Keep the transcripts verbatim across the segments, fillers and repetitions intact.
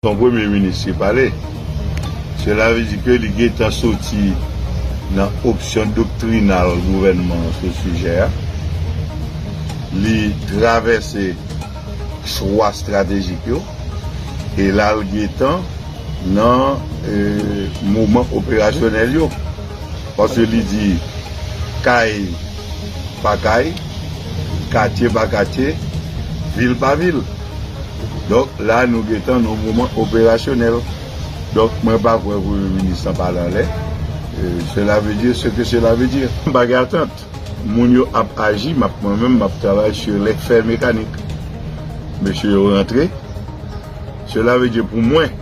Yon premye minis ki pale, sela vle di ke li gentan soti nan opsyon doktrinal gouvènman an sou sijè a. Li travèse chwa estratejik yo e la l gentan nan e, moman operasyonèl yo. Paske li di kay pa kay, katye pa katye, vil pa vil. Donk la nou gentan nan moman operasyonèl. Donk mwen pa kwè premye minis lan pale anlè. E, cela veut dire ce que cela veut dire. M pa gen atant. Moun yo ap aji, m ap mwen menm m ap travay sur les faits mécaniques. Mesye yo rantre. Cela veut dire pou mwen,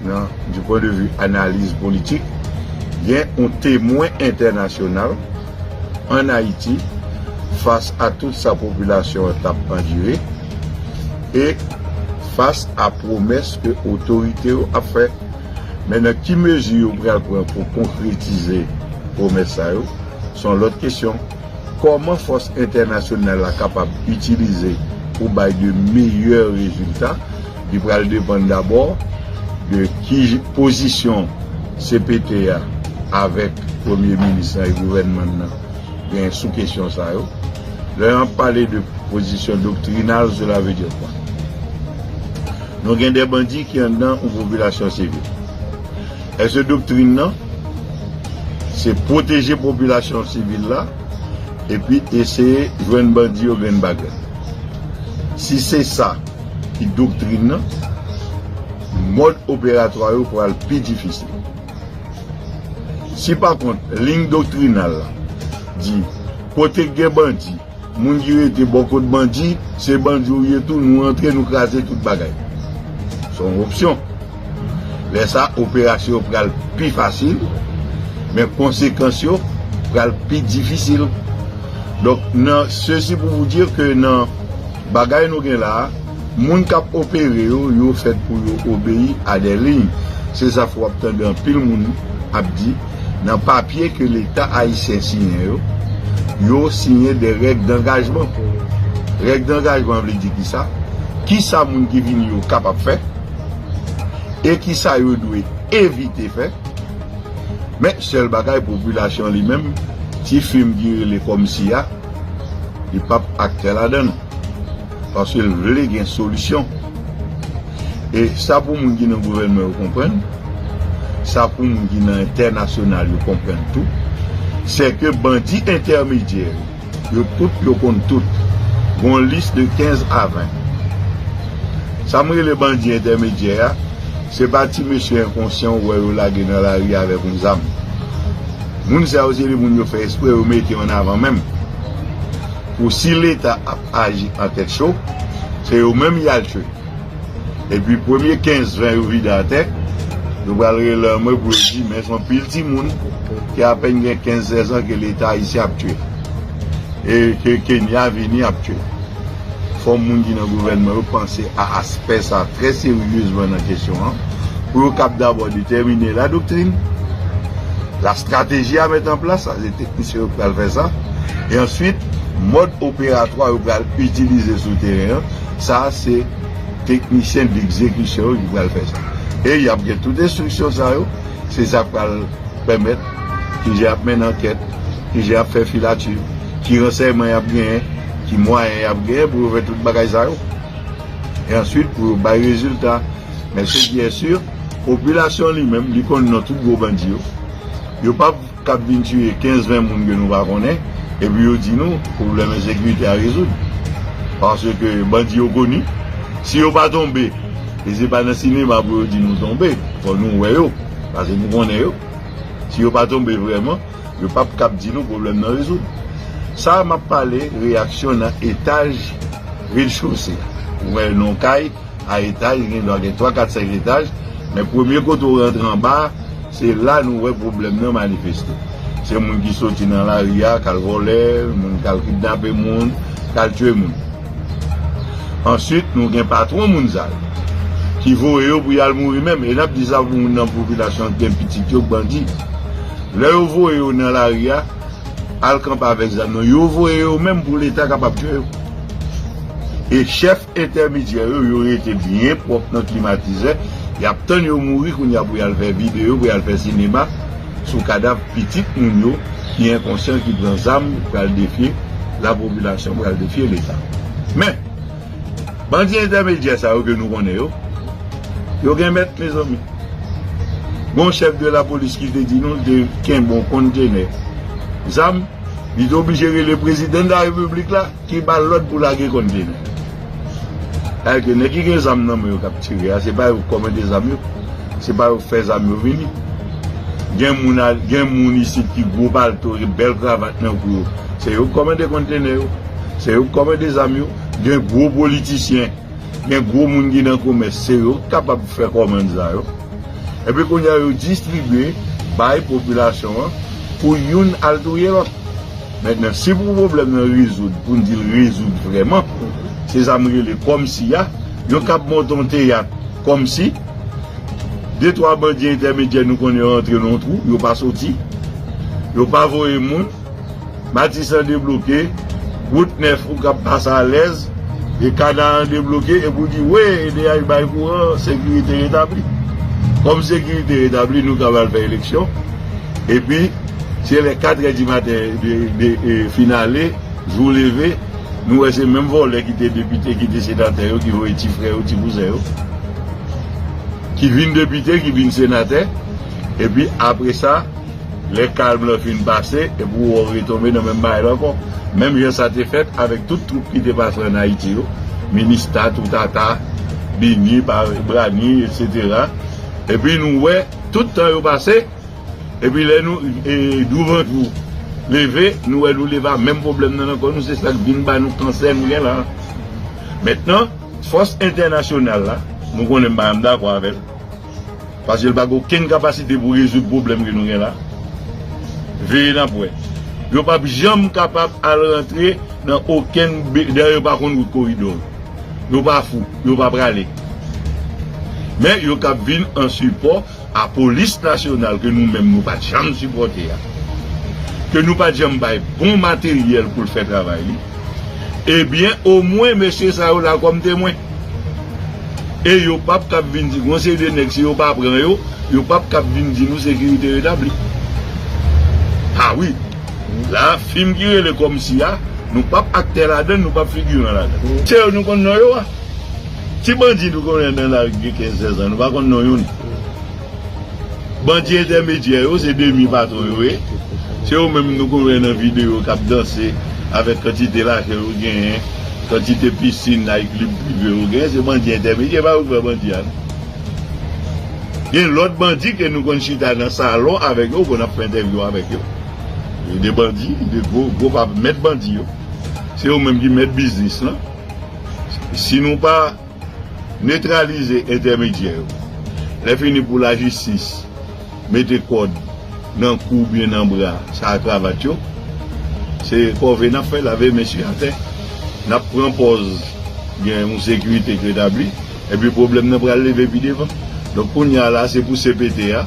nan, du point de vue analiz politik, gen yon temwen entènasyonal an Ayiti fas a tout sa popilasyon an t ap andire e fas a pwomès ke otorite yo ap fè. Men nan ki mezi yo pral pran pou konkretize pwomès sa yo, se yon lòt kesyon. Kòman fòs entènasyonal la kapab itilize pou bay de meyè rezilta? Li pral depann dabò de ki pozisyon C P T a avèk premye minis lan e gouvènman nan gen sou kesyon sa yo. Lè n ap pale de pozisyon doktrinal, cela veut dire quoi? Nou gen de bandi ki anndan yon popilasyon sivil. Èske doktrin nan se pwoteje popilasyon sivil la epi eseye jwenn bandi yo grenn pa grenn? Si se sa ki doktrin nan, mòd operatwa yo pral pi difisil. Si pa kont, liy doktrinal la di kote k gen bandi, moun ki rete bò kot bandi, se bandi w ye tou, nou rantre, nou kraze tout bagay. Se yon opsyon. Lè sa, operasyon yo pral pi fasil, men konsekans yo pral pi difisil. Donk, nan sesi pou vous dire ke nan bagay nou gen la a, moun k ap opere yo, yo fèt pou yo obeyi a de liy. Se sa fè w ap tande anpil moun ap di, nan papye ke Leta ayisyen siyen yo, yo siyen de règ dangajman. Règ dangajman vle di kisa? Kisa moun ki vini yo kapab fè? E kisa yo dwe evite fè? Men sèl bagay, popilasyon li menm, ti fim ki rele kòmsi a, li p ap aktè ladan l. Paske l vle gen solisyon. E sa pou moun ki nan gouvènman yo konprann, sa pou moun ki nan entènasyonal yo konprann tou, se ke bandi entèmedyè yo, yo tout, yo konn tout. Gon lis de kenz a ven. Sa m rele bandi entèmedyè a, se pa ti mesye enkonsyan ou wè yo lage nan lari avèk yon zam. Moun sa yo, se de moun yo fè espre yo mete an avan menm. Pou si Leta ap aji an tèt cho, se yo menm y al tchwe. Epi premye kenz ven yo vide atè, yo pral rele anmwe pou yo di, men se yon pil timoun ki apèn gen kenz sèz an ke Leta ayisyen ap tchwe. E ke Kenya vini ap tchwe. Fò moun ki nan gouvènman yo panse a aspè sa trè seryezman nan kesyon an, pou yo kab dabò detèmine la doktrin, la strateji a mèt an plas, sa se teknisyen yo pral fè sa, e answit, mòd operatwa yo pral itilize sou teren an, sa se teknisyen degzekisyon yo ki pral fè sa. E y ap gen tout enstriksyon sa yo, se sa k pral pèmèt kijan y ap mennen ankèt, kijan y ap fè filati, ki ransèyman y ap genyen, ki mwayen y ap genyen pou yo fè tout bagay sa yo. E answit, pou yo bay rezilta. Men se byen si, popilasyon li menm, li konn non tout gwo bandi yo. Yo p ap kab vin tiye kenz ven moun ke nou pa konnen, epi yo di nou pwoblèm ensekirite a rezoud. Paske bandi yo koni. Si yo pa tonbe, e se pa nan sinema pou yo di nou tonbe, fò nou wè yo, paske nou konnen yo. Si yo pa tonbe vrèman, yo p ap kab di nou pwoblèm nan rezoud. Sa a m ap pale reyaksyon nan etaj redchose a. Ou wè non kay a etaj, gen dwa gen twa, kat, senk etaj, men premye kote w rantre anba a, se la nou wè pwoblèm nan manifeste. Se moun ki soti nan lari a, k al vòlè, moun k al kidnape moun, k al tiye moun. Answit, nou gen patwon moun sa yo, ki voye yo pou y al mouri menm. E n ap di sa pou moun nan popilasyon ki gen pitit yo k bandi. Lè yo voye yo nan lari a, al kanpe avèk zam nan, yo voye yo menm pou Leta kapab tiye yo. E chèf entèmedyè yo, yo rete byen pwòp nan klimatizè, Y ap tann yo mouri kounye a pou y al fè videyo, pou y al fè sinema sou kadav pitit moun yo ki enkonsyan, ki pran zam, pral defye lapopilasyon, pral defye Leta. Men, bandi entèmedyè sa yo ke nou konnen yo, yo gen mèt, mezanmi. Gon chèf de lapolis ki te di nou te kenbe yon kontenè zam, li te oblije rele prezidan de la repiblik la ki ba l lòd pou lage kontenè. Sa vle di ke nèg ki gen zam nan men yo k ap tire a, se pa yo k kòmande zam yo, se pa yo k fè zam yo vini. Gen moun, gen moun isit ki gwo palto, bèl kravat nan kou yo, se yo k kòmande kontenè yo, se yo k kòmande zam yo. Gen gwo politisyen, gen gwo moun ki nan komès, se yo k kapab fè kòmand sa yo. Epi kounye a yo distribye bay popilasyon an pou youn al touye lòt. Mentnan, si pou pwoblèm nan rezoud, pou n di l rezoud vrèman, se sa m rele kòmsi a, yo kab monte yon teyat kòmsi, de twa bandi entèmedyè nou konnen yo antre nan yon twou, yo pa soti, yo pa voye moun, Matisan debloke, wout nèf ou kab pase alèz, e kanal an debloke, epi w di, wi, D H bay kouran, sekirite retabli. Kòm sekirite retabli, nou kab al fè eleksyon. Epi, se lè katrè di maten, de, de, e, fin ale, jou leve, nou wè se menm vòlè ki te depite, ki te senatè yo, ki voye ti frè yo, ti kouzen yo, ki vin depite, ki vin senatè. Epi, apre sa, lè kalm lan fin pase, epi w wè w retonbe nan menm bagay la ankò. Menm jan sa te fèt avèk tout twoup ki te pase ann Ayiti yo, Minista, Toutata, Bini, Pa-, Brani, etsetera. Epi nou wè, tout tan yo pase, epi lè nou, e, douvanjou leve, nou wè nou leve a menm pwoblèm nan nan kò nou, se sa k vin ba nou kansè nou gen la. Mentnan, fòs entènasyonal la, nou konnen m pa janm dakò avè l. Paske l pa gen okenn kapasite pou rezoud pwoblèm ke nou gen la. Veye n ap wè. Yo p ap janm kapab al rantre nan okenn be-, dayè yo pa konn wout koridò. Yo pa fou, yo pa prale. Men yo k ap vin an sipò a polis nasyonal ke nou menm nou pa t janm sipòte a. Ke nou pa t janm bay bon materyèl pou l fè travay li. Ebyen, omwen mesye sa yo la kòm temwen. E yo p ap kab vin di, gon seri de nèg, si yo pa pran yo, yo p ap kab vin di nou sekirite retabli. A wi, la, fim ki rele kòmsi a, nou p ap aktè ladan l, nou p ap figiran ladan l. Se yo nou konn non yo a. Ti bandi nou konnen nan lari gen kenz sèz an, nou pa konn non youn. Bandi entèmedyè yo, se demi patwon yo ye. Se yo menm nou konn wè nan videyo k ap danse avèk kantite lajan yo genyen, kantite pisin, night club prive yo genyen, se bandi entèmedyè, pa yo k fè bandi a, non. Gen lòt bandi ke nou konn chita nan salon avèk yo, konn ap fè entèvyou avèk yo. De bandi, de gwo, gwo pa-, mèt bandi yo. Se yo menm ki mèt biznis lan. Si nou pa netralize entèmedyè yo. Lè fini pou lajistis mete kòd nan kou oubyen nan bra sa kravat yo, se kòve n ap fè, lave men sou atè. N ap pran pòz gen yon sekirite k retabli, epi pwoblèm nan pral leve pi devan. Donk, kounye a la, se pou C P T a,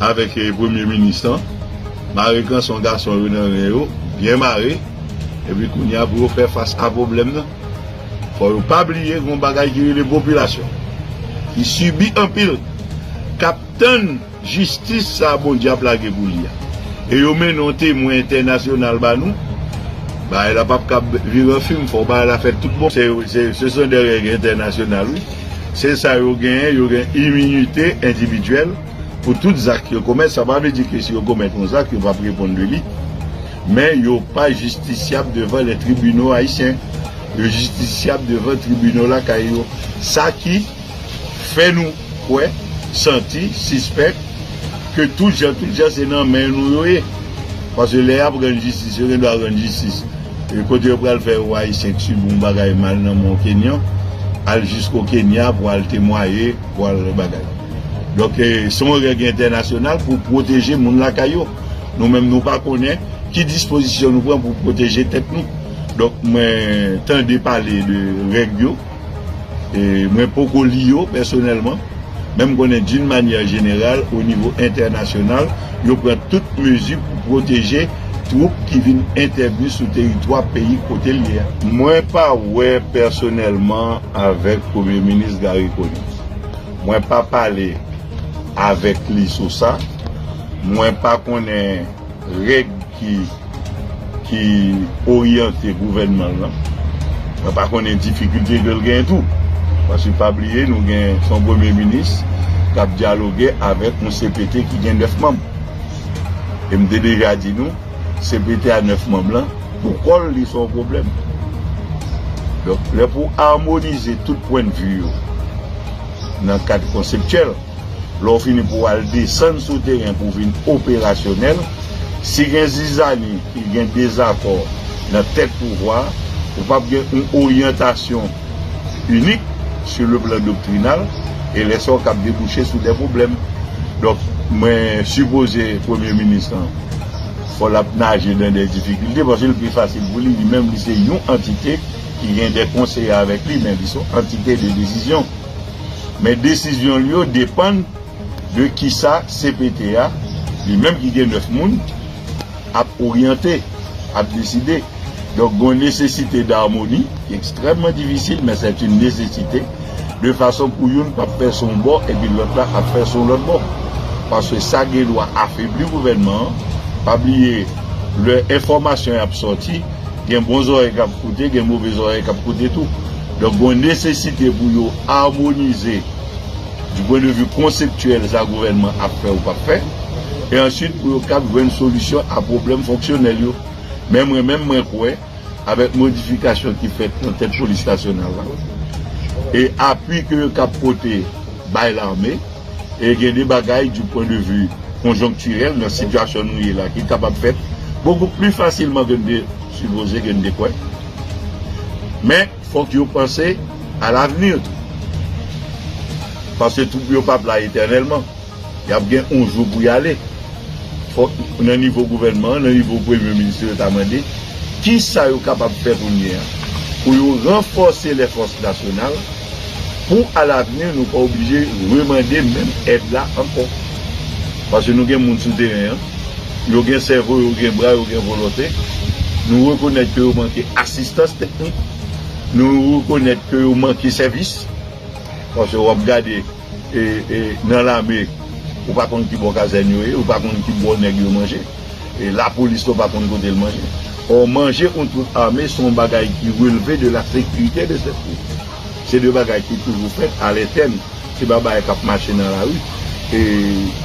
avèk, eh, premye minis lan, mare kanson gason yo nan ren yo, byen mare, epi kounye a pou yo fè fas a pwoblèm nan. Fò yo pa bliye gon bagay ki rele popilasyon, ki sibi anpil, k ap tann jistis sa Bondye ap lage pou li a. E yo mennen yon temwen entènasyonal ba nou, bagay la p ap kab vire an fim, fò bagay la fèt tout bon. Se, se, ce sont des règles internationales, wi. Se sa yo genyen, yo gen iminite endividyèl pou tout zak yo komèt. Sa pa vle di ke si yo komèt yon zak, yo p ap reponn de li. Men yo pa jistisyab devan les tribunaux haïtiens. Yo jistisyab devan tribinal lakay yo. Sa ki fè nou kwè, santi, sispèk ke tout jan, tout jan se nan men nou yo ye. Paske lè y ap rann jistis, yo gen dwa rann jistis. E kote yo pral fè yon Ayisyen k sibi yon bagay mal nan men yon Kenyan, al jisko Kenya pou al temwaye, pou al bagay. Donk, e, se yon règ entènasyonal pou pwoteje moun lakay yo. Nou menm, nou pa konnen ki dispozisyon nou pran pou pwoteje tèt nou. Donk, mwen tande pale de règ yo. E mwen poko li yo pèsonèlman, men m konnen d'une manière générale, o nivo entènasyonal, yo pran tout mezi pou pwoteje twoup ki vin entèvni sou teritwa peyi kote l ye a. Mwen pa wè pèsonèlman avèk Premye Minis Garry Conille. Mwen pa pale avèk li sou sa. Mwen pa konnen règ ki, ki oryante gouvènman l lan. Mwen pa konnen difikilte ke l genyen tou. Paske pa bliye, nou gen, se yon premye minis k ap dyaloge avèk yon C P T ki gen nèf manm. E m te deja di nou, C P T a nèf manm lan, pou kò l, li se yon pwoblèm. Donk, lè pou w amonize tout pwennvi yo nan kad konseptyèl, lè w fini pou w al desann sou teren pou w vin operasyonèl, si gen zizani, si gen dezakò nan tèt pouvwa a, ou p ap gen yon oryantasyon inik sou le plan doktrinal, e lè sa w kab debouche sou de pwoblèm. Donk, mwen sipoze premye minis lan, fò l ap naje dan de difikilte, paske l pi fasil pou li, li menm, li se yon antite ki gen de konseye avèk li, men li se yon antite de desizyon. Men desizyon l yo depann de kisa C P T a, li menm ki gen nèf moun, ap oryante, ap deside. Donk, gen yon nesesite damoni ki ekstrèmman difisil, men se yon nesesite, de fason pou youn p ap fè sou yon bò epi lòt la ap fè sou lòt bò. Paske sa gen dwa afebli gouvènman an. Pa bliye, lè enfòmasyon y ap sòti, gen bon zòrèy k ap koute, gen move zòrèy k ap koute tou. Donk, gen yon nesesite pou yo amonize du point de vue konseptyèl, sa gouvènman ap fè ou p ap fè, e answit pou yo kab jwenn solisyon a pwoblèm fonksyonèl yo. Men mwen menm, mwen kwè, avèk modifikasyon ki fèt nan tèt polis nasyonal la, e apui ke yo kab pote bay lame, e gen de bagay du point de vue konjonktirèl nan sitiyasyon nou ye la ki kapab fèt bokou pli fasilman ke n te sipoze, ke n te kwè. Men, fòk yo panse a lavenir tou. Paske twoup yo p ap la etènèlman. Y ap gen yon jou pou y ale. Fòk nan nivo gouvènman an, nan nivo premye minis yo ta mande, kisa yo kapab fè kounye a pou yo ranfòse lèfòs nasyonal, pou alavni nou pa oblije remande menm èd la ankò. Paske nou gen moun sou teren an, yo gen sèvo, yo gen bra, yo gen volonte. Nou rekonèt ke yo manke asistans teknik. Nou rekonèt ke yo manke sèvis. Paske w ap gade, e, e, nan lame, ou pa konn ki bò kazèn yo ye, ou pa konn ki bò nèg yo manje. E lapolis, ou pa konn kote l manje. Ò, manje yon twoup ame se yon bagay ki releve de la sécurité de ce twoup. Se de bagay ki toujou fèt alentèn. Se pa bagay k ap mache nan lari. E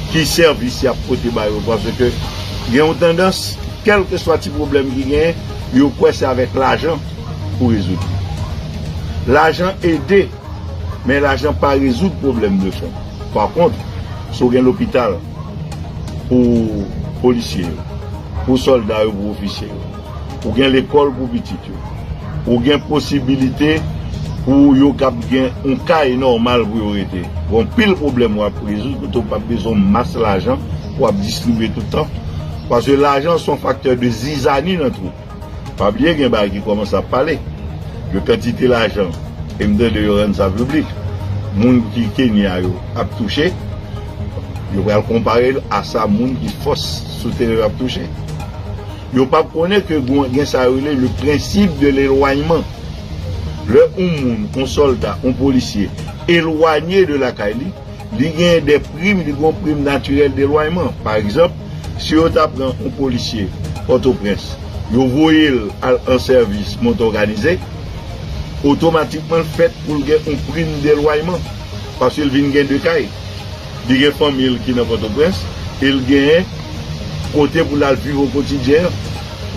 ki sèvis y ap pote ba yo? Paske gen yon tandans, kèlkeswa ti pwoblèm ki genyen, yo kwè se avèk lajan pou rezoud li. Lajan ede, men lajan pa rezoud pwoblèm de fon. Pa kont, si w gen lopital pou polisye yo, pou sòlda yo, pou ofisye yo, ou gen lekòl pou pitit yo, ou gen posibilite pou yo kab gen yon kay nòmal pou yo rete. Gen anpil pwoblèm w ap rezoud kote w p ap bezwen yon mas lajan pou w ap distribye tout tan. Paske lajan se yon faktè de zizani nan twoup. Pa bliye gen bagay ki kòmanse ap pale de kantite lajan, e m tande yo rann sa piblik. Moun ki Kenya yo ap touche, yo pral konpare l a sa moun ki fòs sou teren yo ap touche. Yo p ap konnen ke gen, gen sa yo rele le principe de l'éloignement. Lè yon moun, yon sòlda, yon polisye elwanye de lakay li, li genyen de prim, li gen yon prim natirèl delwanyman. Pa egzanp, si yo ta pran yon polisye Pòtoprens, yo voye l al an sèvis mòtòganize, otomatikman l fèt pou l gen yon prim delwanyman, paske l vin gen de kay. Li gen fanmi l ki nan Pòtoprens, e l genyen kote pou l al viv o kotidyen an.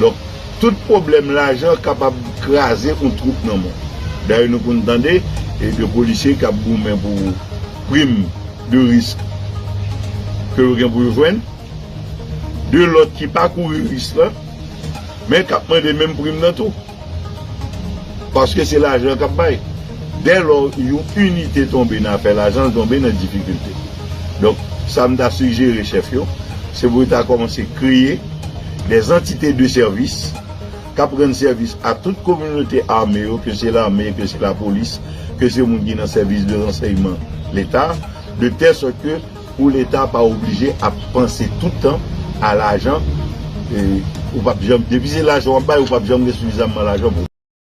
Donk, tout pwoblèm lajan kapab kraze yon twoup nan men w. Dayè, nou konn tande, e, de polisye k ap goumen pou prim de risk ke yo gen pou yo jwenn, de lòt ki pa kouri risk lan, men k ap mande menm prim nan tou. Paske se lajan k ap bay. Dèlò yon inite tonbe nan afè lajan, l tonbe nan difikilte. Donk, sa m ta sijere chèf yo, se pou yo ta kòmanse kreye des entités de service k ap rann sèvis a tout kominote ame yo, ke se lame, ke se lapolis, ke se moun ki nan sèvis de ransèyman Leta, de tèl sòt ke pou Leta pa oblije ap panse tout tan a lajan, e, ou p ap janm, depi se lajan w ap bay, ou p ap janm gen sifizamman lajan pou